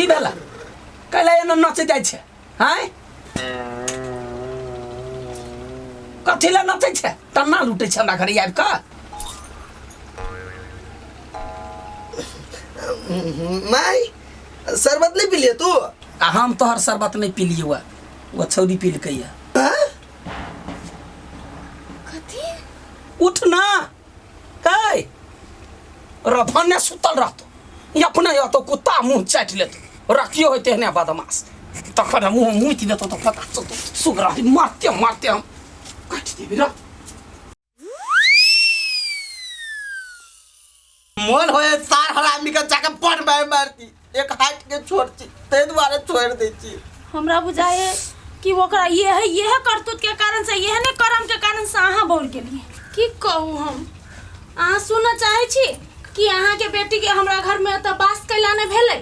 की भेला कैला एना नचै जाइ छै आँय कथी लए नचै छै टन्ना लूटै छै हमरा घरे आबि कऽ माय शरबत नहीं पी लिए तू आ हम तोहर शरबत नहि पीलियौ हँ ओ छौरी पीलकै हँ हाँ? कथी उठ ना कै रधने सुतल रहतो ई अपने एतो कुत्ता मुँह चाटि लेतो रखियो होते तेहने बदमाश तखन मुँह मुति देतो तऽ पता चलतो सुगरा मारते मारते हम काटि देबी रह मन होए सार हरामी के जाके पट मार मारती एक हाथ के छोड़ती ते दुआरे छोड़ दै छी हमरा बुझाए कि ओकरा ये है ये है करतूत के कारण से ये ने कर्म के कारण से अहाँ बोल गेलिए की कहू हम अहाँ सुनऽ चाहै छी कि अहाँके बेटी के हमरा घर में एतऽ बास कैला नहि भेलै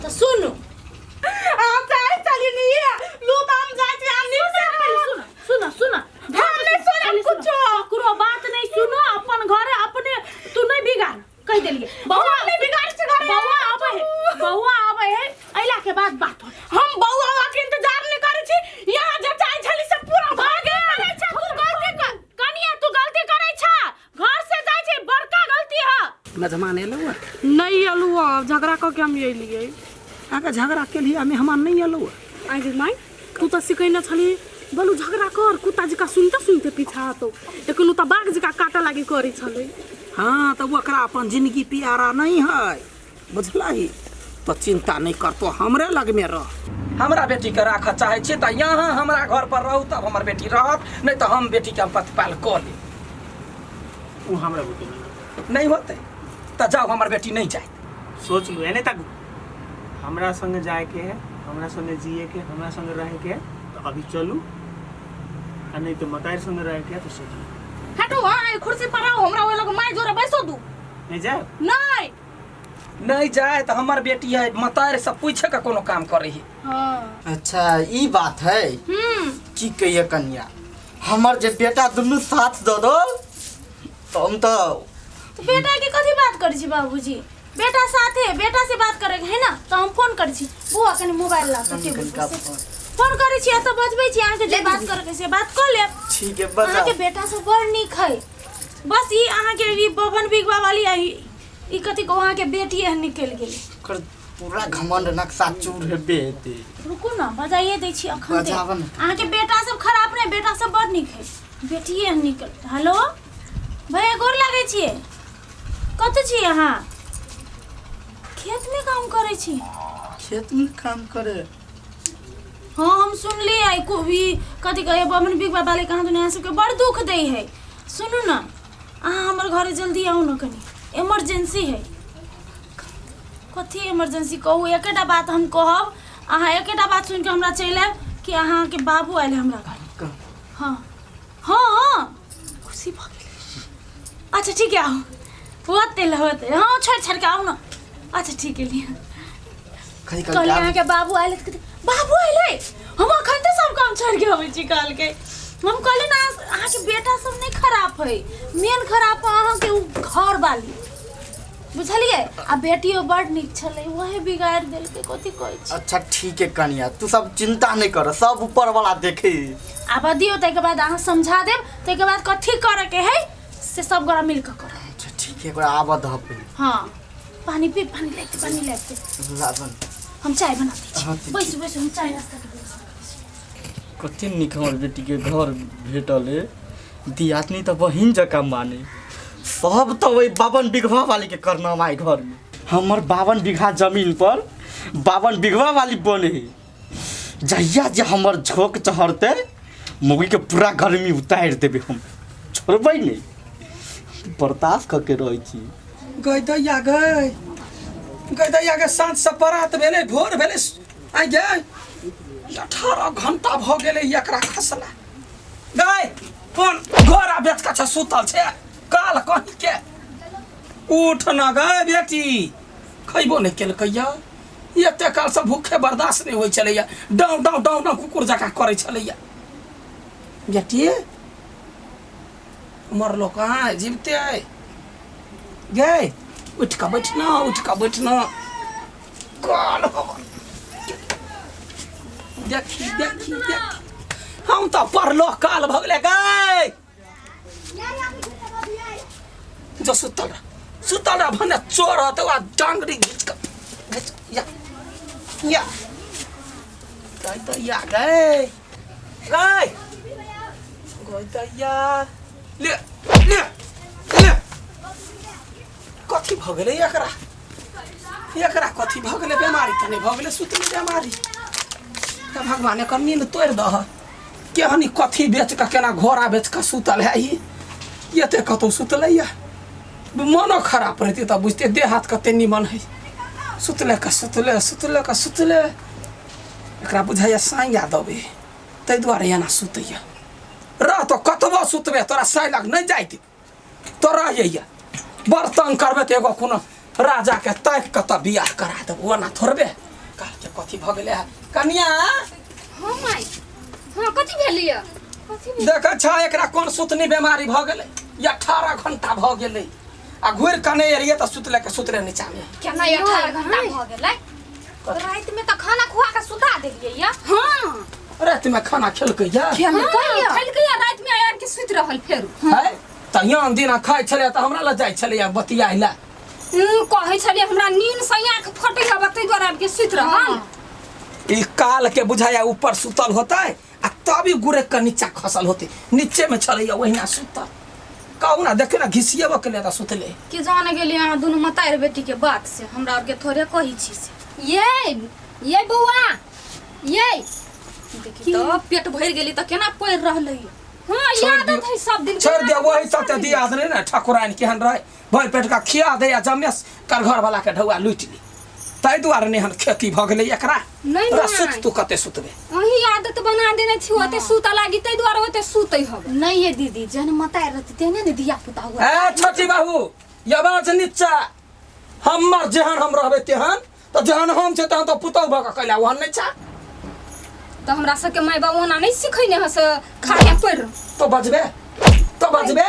तऽ सुनू हम चाहे चली नहीं है लू तो हम जाए छी हम नहीं सुन सुन सुन हम नहीं सुनब कुछो। ककरो बात नहीं सुनो अपन घर अपने तू नहीं बिगाड़ कह देलिए बौआ नहीं बिगाड़ छै घरे बौआ आबै है बौआ आबै है अइला के बाद बात होत हम बौआ के इंतजार नहीं करै छी यहाँ जे चाहे छली से पूरा भऽ गेल तू गलती कर कनिया तू गलती करै छा घर से जाइ छै बड़का गलती है मेजमान एलौ हँ नहीं एलू झगड़ा कऽ के हम एलियै अहाँके झगड़ा केलियै आ मेहमान नहि एलौ हँ आइ माय तू तऽ सिखेने छली बोलू झगड़ा कर कुत्ता जकाँ सुनते सुनते पीछा हतो लेकिन ओ तऽ बाघ जकाँ काटऽ लागी करै छलै हँ तऽ ओकरा अपन जिंदगी प्यारा नहीं है बुझलही तो चिंता नहीं करतो हमरे लगमे रह हमरा बेटीके राखऽ चाहै छी तऽ यहाँ हमरा घर पर रहू तब हमर बेटी रहत नहीं तऽ हम बेटीके हम प्रतिपाल कऽ लेब ओ हमरा बुते नहीं नहीं होतै तऽ जाउ हमर बेटी नहीं जायत सोच लू एने तक हमरा संगे जाए के है हमरा संगे जिए के हमरा संगे रहे के है तो अभी चलू आ नहीं तो मतार संगे रहे के है तो सोच लू हटू हाँ एहि कुर्सी पर आओ हमरा ओहि लग माय जोरे बैसो दू नहीं जाए नहीं नहीं जाए तऽ हमर बेटी है मतार से पूछे के कोनो काम करे है हाँ अच्छा ई बात है हम्म की कहिए कन्या हमर जे बेटा दुनू साथ दऽ दो तो हम तो तो बेटा के कथी बात करै छी बाबूजी बेटा साथे बेटा से बात करे के है ना तो हम फोन करै छी बुआ कनी मोबाइल ला के टेबुल पर से। फोन करै छी तऽ बजबै छी अहाँके जे बात करे के से बात कऽ लेब ठीक है बजाओ अहाँके बेटा सब बड़ नीक है बस ई अहाँके ई बबन बिगवा वाली आ ई ई कथी कहू अहाँके बेटी एहन निकलि गेलै ओकर पूरा घमंड नक्शा चूर हेबे हेतै रुकू ना बजाइए दै छी अखन बजाबऽ ने। अहाँके बेटा सब खराब नहि बेटा सब बड़ नीक है बेटिए एहन निकल हेलो भैया गोर लागै छियै कतऽ छी अहाँ खेतमे काम करै छी खेत में काम करे हाँ हम सुनलियै कोबी कथी कहै बमन बिगवा वाले कहाँ दुनिया सबके बड़ दुख दै है सुनू ना अहाँ हमर घरे जल्दी आउ ना कनी इमरजेंसी है कथी इमरजेंसी कहू एकेटा बात हम कहब अहाँ एकेटा बात सुनिके हमरा चलि आयब कि अहाँके बाबू आयल हमरा घर हाँ हाँ हाँ खुशी भऽ गेलै अच्छा ठीक है आउ होते ल होते हाँ छोड़ि छाड़ि के आउ ना अच्छा ठीक है लिअ कहीं कहलियै अहाँके बाबू आयल तऽ कहतै, बाबू आयल हम अखन तऽ सब काम छोड़ि के अबै छी कहलकै हम कहलियै ने अहाँके बेटा सब नहि खराब है मेन खराब अहाँके ओ घर वाली बुझलियै आ बेटियो बड़ नीक छलै वही बिगाड़ि देलकै कथी कहै छी अच्छा ठीक है कनिया तू सब चिंता नहीं कर सब ऊपर वाला देखे आब दियौ ताहिके बाद अहाँ समझा देब ताहिके बाद कथी करऽके है से सब गोरा मिल कऽ करब अच्छा ठीक है ओकरा आबऽ दह पहिले हाँ पानी पी पानी लाइक पानी लाइक लाबन हम चाय बना दै हाँ, छी ठीक। बैसू बैसू हम चाय नाश्ता के व्यवस्था करै छी कते नीक हमर बेटीके घर भेटल है दियादनी तऽ बहिन जकाँ माने सब तऽ ओहि 52 बीघा वालीके करनामा है घरमे हमर 52 बीघा जमीन पर 52 बीघा वाली बने है जहिया जे हमर झोंक चढ़तै मौगीके पूरा गर्मी उतारि देबै हम छोड़बै नहि बर्दाश्त कऽ के रहै छी गै दैया गै गै दैया गै साँझ से परात भेलै भोर भेलै आइ गै 18 घंटा भऽ गेलै एकरा खसला गै कोन घोड़ा बेच कऽ छै सुतल छै काल कहीं के उठ न गै बेटी खैबो नहि केलकै या एते कालसँ भूखे बर्दाश्त नहि होइ छलैया डाँव डाँव डाँव डाँव कुकुर जकाँ करै छलैया बेटी मरलो कहाँ है जीवते है गए उठ कऽ बैठ ना उठ कऽ बैठ ना काल हमर देखी देखी देखी हम तऽ पढ़लो काल भऽ गेलै गै जो सुतल रह सुतल रह भने चोर होतै आ डांगरी घीच कऽ घीच या या गै दैया गै गै गै दैया ले ले ले कथी भऽ गेलै एकरा एकरा कथी भऽ गेलै बेमारी तऽ नहि भऽ गेलै सुतली बेमारी तऽ भगवान एकर नींद तोड़ि दह केहन ई कथी बेच कऽ केना घोड़ा बेच कऽ सुतल है ई एते कतहु सुतलैया मनो खराब रहतै तऽ बुझते देह हाथ कते निमन है सुतले कऽ सुतले सुतले कऽ सुतले एकरा बुझाइया साइया देबै ताहि दुआरे एना सुतैया रह तो कतबो सुतबे तोरा साइ लग नहि जाय देब तो रह जइया बड़ तंग करबे तऽ एगो कोनो राजाके ताकि कऽ तब बियाह करा देब ओना थोड़बे कहलकै कथी भऽ गेलै हँ कनिया हाँ माय हाँ कथी भेलियै कथी भेल देखै छ एकरा कोन सुतनी बेमारी भऽ गेलै 18 घंटा भऽ गेलै आ घुरि कऽ नहि एलियै तऽ सुतले के सुतले नीचामे केना 18 घंटा भऽ गेलै राति में तऽ खाना खुआ के सुता देलियै या हाँ रातिमे खाना खेलकै या खेलकै खेलकै या राति में आबि के सुति रहल फेर है तऽ यान दिना खाइ छलै तऽ हमरा लग जाइ छलै बतियाइ लए कहै छलियै हमरा नींद से आँख फटै हबे ताहि दुआरे आबि के सुति रहल ई काल के बुझाया ऊपर सुतल होतै आ तब ई गुड़क के नीचा खसल होतै नीचे में छलैया ओहिना सुतल कहू ना देखियौ ना घिसिएबो केलै तऽ सुतले के जाने गेलियै अहाँ दुनू मतारि बेटी के बात से हमरा आर के थोड़े कहै छी से ये ये बौआ ये देखी तऽ पेट भरि गेली तऽ केना पड़ि रहलै हाँ छोड़ याद दियौ। है सब दिन छोड़ दिया वही सब तऽ दियाद नहि ने ठकुराइन केहन रहै भरि पेट का खिया दे आ जमे कर घर वाला के ढौआ लूटि ली ताहि दुआरे नहि हन खेती भऽ गेलै एकरा नहि, तोरा नहि। सुत तू कते सुतबे वही आदत बना देने छी ओते सुतऽ लागी ताहि दुआरे ओते सुतै हवे नहीं ये दीदी जहन मतारि रहती तेहने ने धिया पुता हुआ ए छोटी बाबू आवाज नीचा हमर जेहन हम रहबै तेहन तऽ जेहन हम छै तहन तऽ पुतहु भऽ कऽ कैला ओहन नहि छा तऽ हमरा सबके माय बाप ओना नहि सिखैने हँ से खाके पड़ि तो बजबे तो बजबे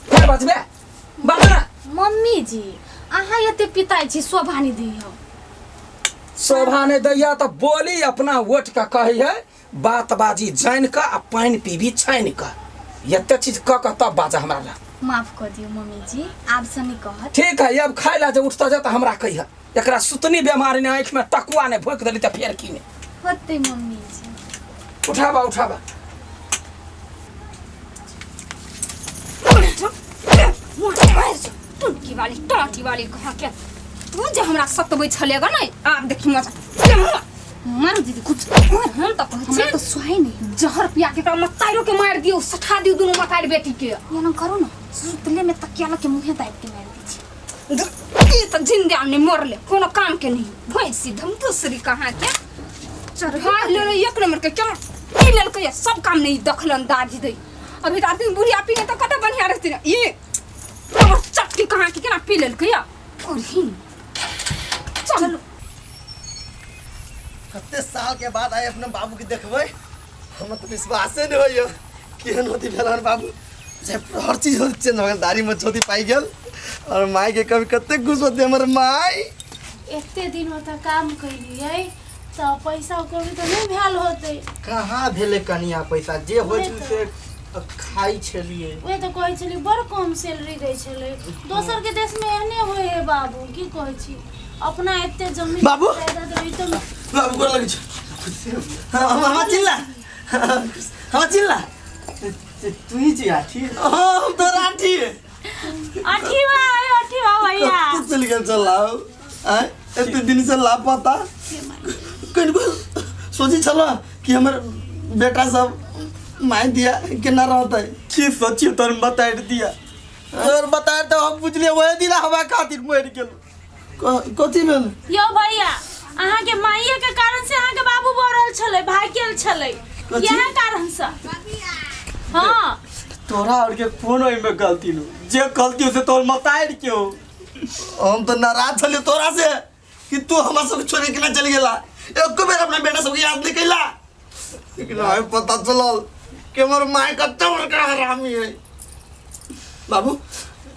फेर बजबे बाज ना मम्मी जी अहाँ एते पिताइ छी शोभा नहि दियौ शोभा नहि दैया तऽ बोली अपना ओट के कहै है बात बाजी जानि कऽ आ पानि पीबी छानि कऽ एते चीज कऽ कऽ तब बाजा हमरा लग माफ कऽ दियौ मम्मी जी आब से नहि कहत ठीक है अब खाय ला जे उठता जा तऽ हमरा कहिह एकरा सुतनी बेमारी ने आँखिमे टकुआ ने भोंकि देली तऽ फेर की ने होतै मम्मी जी उठाबा उठाबा टुनकी वाली टाटी वाली कहाँ के तू जे हमरा सतबै छलेगा ने आब देखी मजा मारू दीदी कुछ हम तऽ कहै हमरा छी तऽ सोहाइ नहि जहर पिया के एकरा मताइरो के मारि दियौ सठा दियौ दुनू मतारि बेटी के एना करू ने सुतले में तकिया लऽ के मुँहे दाबि के मारि दै छी ई तऽ जिंदा नहि मरले कोनो काम के नहीं भैंसी धम दूसरी कहाँ के चढ़ा ले एक नंबर के केना पी लेलकै या सब काम नहीं दखलन दाजी दै अभी तऽ आदमी बुढ़िया पी तऽ कते बढ़िया रहती ने ई हमर चटकी कहाँ के केना पी लेलकै या कोरही चलू कते साल के बाद आइ अपना बाबू के देखबै हमरा तऽ विश्वासे नहि होइए केहन होती भेल हन बाबू जे हर चीज होती चेंज हो गेल दाढ़ी में छोती पाइ गेल और माय के कभी कते खुश होती हमर माय एते दिन ओतऽ काम केलियै तऽ पैसा कौड़ी तऽ नहि भेल होतै कहाँ भेलै कनिया पैसा जे होइ छै से खाइ छलियै उहे तऽ कहै छलियै बड़ कम सैलरी दै छलै दोसरके देशमे एहने होइ है बाबू की कहै छी अपना एते जमीन बाबू! जायदाद रहितो ने बाबू गोर लगै छै हम चिल्ला हम चिल्ला तू ही छी आठी हाँ हम तो राठी अठीवा अठीवा भैया कत्ते चलि गेल छल आँय एते दिन से लापता कनिको सोचै छल कि हमर बेटा सब माय दिया केना रहतै की सोचियो तोर बता दिया तोर बता तऽ हम बुझलियै ओहे दिन हमरा खातिर मरि गेल कथी भेल यौ भैया अहाँके माइये के कारण से अहाँके बाबू बढ़ल छलै भागि गेल छलै कथी? इएह कारण से हाँ तोरा और के कोन ओहिमे गलती लो जे गलती हो से तोर मतारि के हो हम तऽ नाराज छलियै तोरा से कि तू हमरा सबके छोड़ि के केना चलि गेला एको बेर अपना बेटा सबके याद नहि कैला लेकिन आइ पता चलल कि हमर माय कते बड़का हरामी है बाबू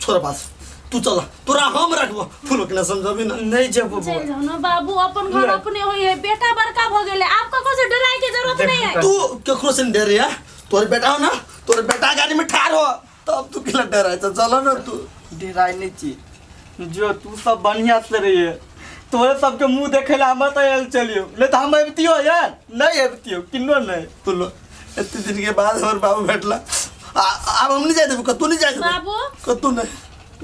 छोड़ पास तू चल तोरा हम रखबो फूलो के ना समझबी ना नहीं जेबो चल बौआ जाओ ना बाबू अपन घर अपने होई है बेटा बड़का भ गेलै आब ककरो से डराय के जरूरत नहीं है तू केकरो से नहीं डरे है तोर बेटा हो ना तोर बेटा गाड़ी में ठाड़ हो तब तू केला डराय छ चल ना तू डराय नहीं छी जो तू सब बढ़िया से रहिए तोरे सबके मुंह देखे ला हम तो आयल चलियो नहीं तो हम अबतियो यार नहीं अबतियो किन्नो नहीं फूलो इतने दिन के बाद हमर बाबू भेटला आब हम नहीं जाय देबो कतौ नहीं जाय देबो बाबू कतौ नहीं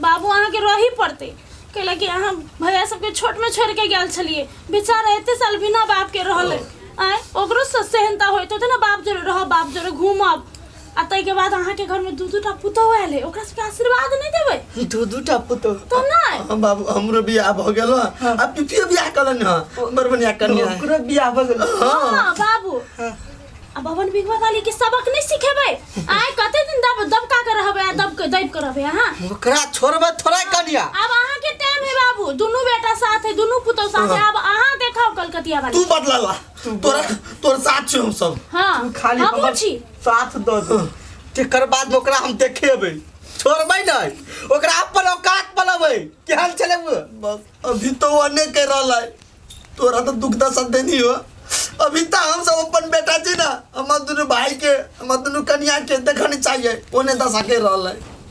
बाबू अहाँके रही पड़तै कैला कि अहाँ भैया सबके छोट में छोड़ के गेल छलिए बेचारा एते साल बिना बाप के रहलै आँय ओकरो सेहनता होइत होतै ने बाप जोरे रहब बाप जोरे घूमब आ ताहिके बाद अहाँके घरमे दू दूटा पुतहु आयल है ओकरा सबके आशीर्वाद नहि देबै दू दूटा पुतोह तऽ नहि हाँ बाबू हमरो बियाह भऽ गेल हँ आ पिपियो बियाह कलनि हँ बड़ बढ़िया कन्या है। ओकरो बियाह भऽ गेल हाँ बाबू आ बबन बिगवा वाली के सबक नहि सिखेबै आइ कते दिन दब दबका के रहबै आ दब के दबि के रहबै अहाँ ओकरा छोड़बै थोड़ा कनिया आब अहाँ के टाइम है बाबू दुनू बेटा साथ है दुनू पुतहु साथ है अब अहाँ देखाओ कलकतिया वाली तू बदला ला तोरा तोर साथ छी हम सब हाँ तू खाली हमहूँ हमर छी साथ दऽ दे तेकर बाद ओकरा हम देखेबै छोड़बै नहि ओकरा अपन औकात बनबै केहन छलै ओ बस अभी तो वो अनेक कर रहल है तोरा तो दुख दशा देनी हो अभी तो हम सब अपन बेटा छी ना हमार दुनू भाई के हमार दुनू कन्या के देखनी चाहिए ओने दशा के रहल है।